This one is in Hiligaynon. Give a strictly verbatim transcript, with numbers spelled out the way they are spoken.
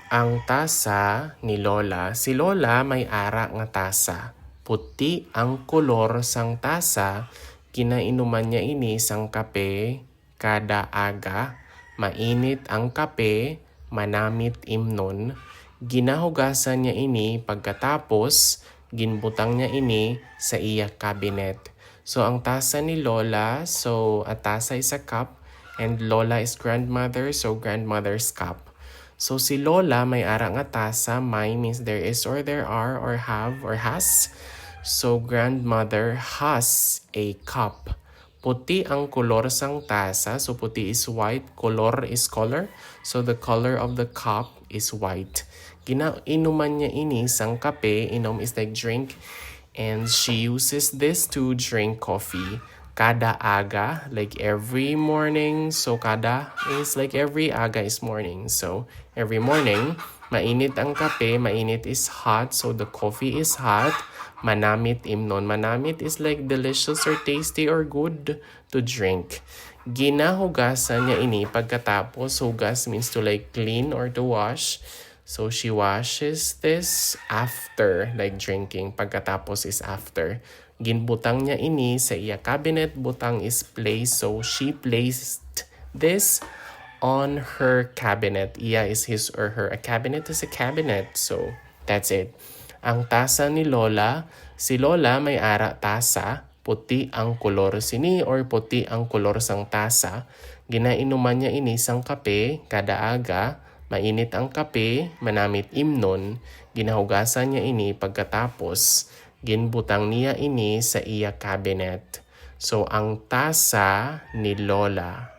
Ang tasa ni Lola. Si Lola may ara nga tasa. Puti ang kolor sang tasa. Ginainuman niya ini sang kape kada aga. Mainit ang kape, manamit imnon. Ginahugasan niya ini pagkatapos ginbutang niya ini sa iya cabinet. So, ang tasa ni Lola, so a tasa is a cup, and Lola is grandmother, so grandmother's cup. So, si Lola may ara nga tasa, may means there is or there are or have or has. So, grandmother has a cup. Puti ang kolor sang tasa, so puti is white, kolor is color, so the color of the cup is white. Ginainuman niya ini sang kape, inom is like drink, and she uses this to drink coffee. Kada aga, like every morning, so kada is like every aga is morning. So every morning, mainit ang kape, mainit is hot, so the coffee is hot. Manamit imnon. Manamit is like delicious or tasty or good to drink. Ginahugasan niya ini pagkatapos. Hugas means to like clean or to wash. So she washes this after, like drinking. Pagkatapos is after. Ginbutang niya ini sa iya cabinet. Butang is place. So she placed this on her cabinet. Iya is his or her. A cabinet is a cabinet. So that's it. Ang tasa ni Lola. Si Lola may ara tasa. Puti ang kolor sini or puti ang kolor sang tasa. Ginainuman niya ini sang kape kada aga. Mainit ang kape, manamit imnon. Ginahugasan niya ini pagkatapos. Ginbutang niya ini sa iya cabinet. So, ang tasa ni Lola.